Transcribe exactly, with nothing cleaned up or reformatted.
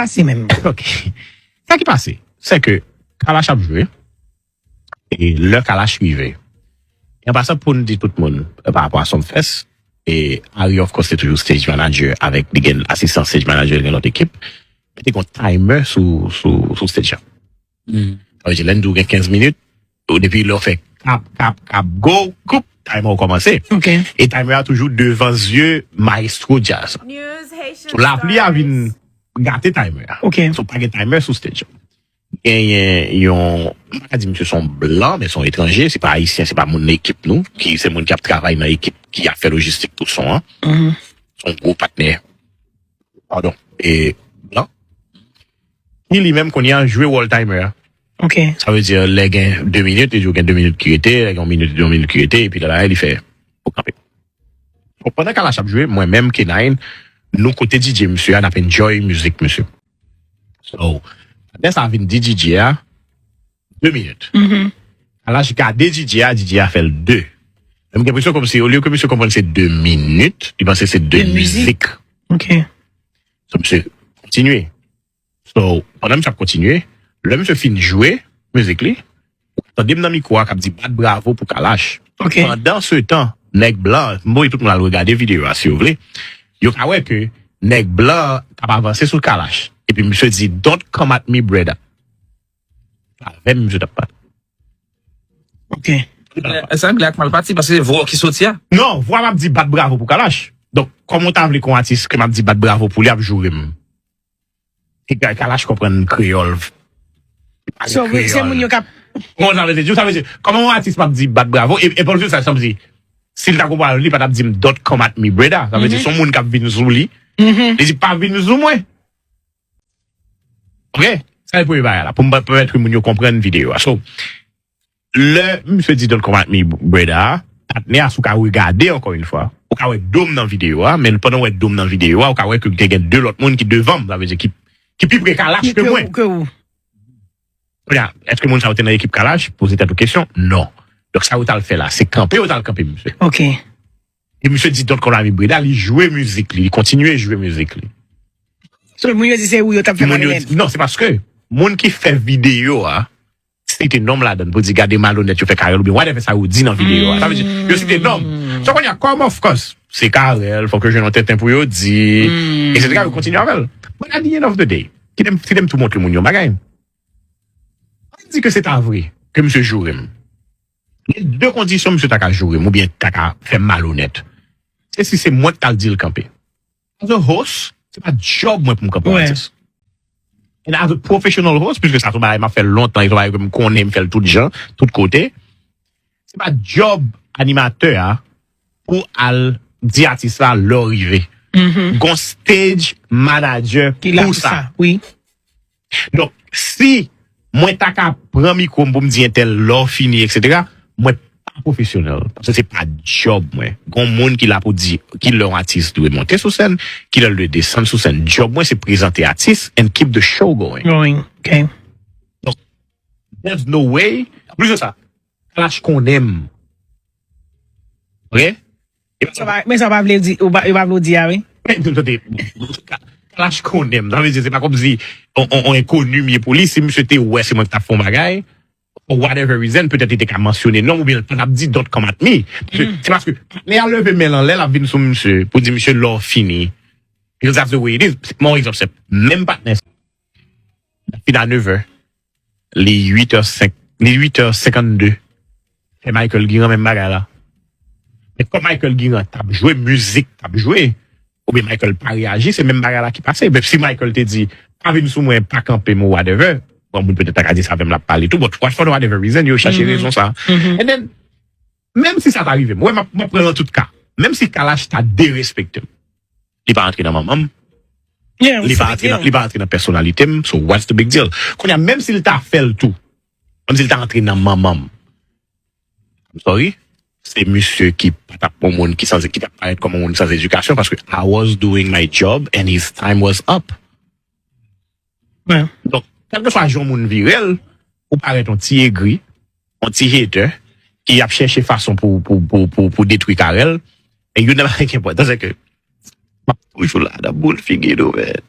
Pase menm. Ok. Sa ki pase, se ke Kalash ap jwe, e lè Kalash rive, e an pasan pou n di tout moun, pa rapò a Sumfest, e Harry, of course, se toujou stage manager avèk, li gen asistan stage manager, li gen lòt ekip, men te gen yon timer sou, sou, sou stage la. Sa vle di, lè n di w gen kenz minit, ou depi lè w fè kap, kap, kap, go, koup, timer ou kòmanse. Ok. E timer a toujou devan zye maestro djaz. So, lapli a vin gate timer a. Ok. So, pa gen timer sou stage. Genyen yon, m pa ka di misye se yon blan, men se yon etranje, se pa ayisyen, se pa moun nan ekip nou, ki se moun ki ap travay nan ekip ki ap fè lojistik pou son an. Se yon gwo patnè, padon, e blan. Ki li menm kounye a jwe wòl timer a. Ok. Sa vle di, lè gen de minit, li di w gen de minit ki rete, lè gen yon minit, li di yon minit ki rete, epi lala, li fè ou kanpe. Bon, pandan Kalash ap jwe, mwen menm, K nine, nou kote D J misye a, n ap enjoy mizik misye. So, lè sa vin di D J a, de minit. Kalash gade D J a, D J a fè l de. Men m gen enpresyon kòmsi, olye ke misye konprann se de minit, li panse se de mizik. Ok. So, misye kontinye. So, pandan misye ap kontinye, lè misye fin jwe mizik li, ou tande m nan mikwo a k ap di bat bravo pou Kalash. Ok. Pandan se tan, nèg blan, m voye tout moun al regade videyo a si yo vle, yo ka wè ke nèg blan t ap avanse sou Kalash. Epi misye di, "Don't come at me, brother." Avè m misye t ap pale. Ok. Sa anglè ak mal pati, paske se vwa ki soti a. Non, vwa m ap di bat bravo pou Kalash. Donk, kòman w ta vle kon atis ke m ap di bat bravo pou li ap joure m? E Kalash konprann kreyòl. So, se moun yo k ap. Kòman sa vle di? Sa vle di, kòman yon atis p ap di bat bravo? E, e pa sa, sa vle di, si l ta konprann, li pa t ap di m, "Don't come at me, brother." Sa vle di, se yon moun k ap vin sou li. Li di, "Pa vin sou mwen." Ok? Sa e premye bagay la, pou m pèmèt ke moun yo konprann videyo a. So, lè misye di, "Don't come at me, brother," patnè a, si w ka regade ankò yon fwa, ou ka wè do m nan videyo a, men pandan w wè do m nan videyo a, ou ka wè ke te gen de lòt moun ki devan m, sa vle di ki, ki pi pre Kalash ke mwen. Ke ou. Kounye a, èske moun sa yo te nan ekip Kalash? Poze tèt ou kesyon, non. Donk sa yo t al fè la, se kanpe yo t al kanpe misye. Ok. E misye di, "Don't come at me, brother," li jwe mizik li, li kontinye jwe mizik li. So, moun yo di se ou yo t ap fè Moun yo malonèt. di, non, se paske moun ki fè videyo a, site non m ladan l pou di gade malonèt yo fè Carel oubyen whatever sa yo di nan videyo a. Sa vle di, yo site non m. So, kounye a, kòm of course, se Carel, fòk yo jwenn yon tenten pou yo di, etsetera, yo kontinye avè l. But at the end of the day, kite m, kite m tou montre moun yon bagay. Ann di ke se ta vre ke misye joure m. Gen de kondisyon misye ta ka joure m oubyen ta ka fè m malonèt. Se si se mwen k t al di l kanpe. As a host, se pa djòb mwen pou m kanpe yon Ouais. atis. And as a professional host, piske sa se yon bagay m ap fè lontan, e se yon bagay ke m konnen, m fè l tout jan, tout kote. Se pa djòb animatè a pou al di atis la lè w rive. Gon stage manager Ki la pou pou sa. Sa, wi. Donk, si mwen ta ka pran mikwo m pou m di entèl lè w fini, etsetera, mwen pa pwofesyonèl. Paske se pa djòb mwen. Gon moun ki la pou di ki lè yon atis dwe monte sou sèn, ki lè l dwe desann sou sèn. Djòb mwen se prezante atis and keep the show going. Going, ok. There's no way. Plis de sa, Kalash konnen m. Ok? E pa Sa pa, men sa pa vle di, ou pa, ou pa vle di a, wi. Men, tande, Kalash konnen m. Sa vle di, se pa kòmsi on, on, on enkoni m ye pou li. Si misye te wè se mwen ki t ap fè yon bagay, for whatever reason, petèt li te ka mansyone non m oubyen l pa t ap di "Don't come at me." Se, se paske patnè a leve men l anlè, l ap vin sou misye pou di, "Misye, lè w fini." Because that's the way it is. Mwen, yon egzanp senp. Menm patnè sa, l ap fin a nèf è, li uit è senk, li uit è senkannde. Fè Michael Guérin menm bagay la. Men kòm Michael Guérin t ap jwe mizik, t ap jwe, oubyen Michael pa reyaji, se menm bagay la ki pase. Men si Michael te di, "Pa vin sou mwen, pa kanpe m," ou whatever, bon, moun petèt ta ka di sa avè m, l ap pale tou, but what, for whatever reason, yo chache rezon sa. And then, menm si sa ta rive m, wè, m ap, m ap pran l an tout ka. Menm si Kalash ta derespekte m, li pa antre nan manman m, Yeah, li pa antre respekte nan, li pa antre nan pèsonalite m, so what's the big deal? Kounye a, menm si l ta fè l tou, menm si l ta antre nan manman m, I'm sorry, se misye ki pa t ap yon moun ki sanze, ki t ap parèt kòm yon moun sans edikasyon, paske I was doing my job and his time was up. Ouais. Donk, kèlkeswa jan yon moun vire l, ou parèt yon ti egri, yon ti hater, ki ap chèche fason pou, pou, pou, pou, pou detwi Carel, and you never think about it. That's like, m ap toujou la, nan boul figi nou, man.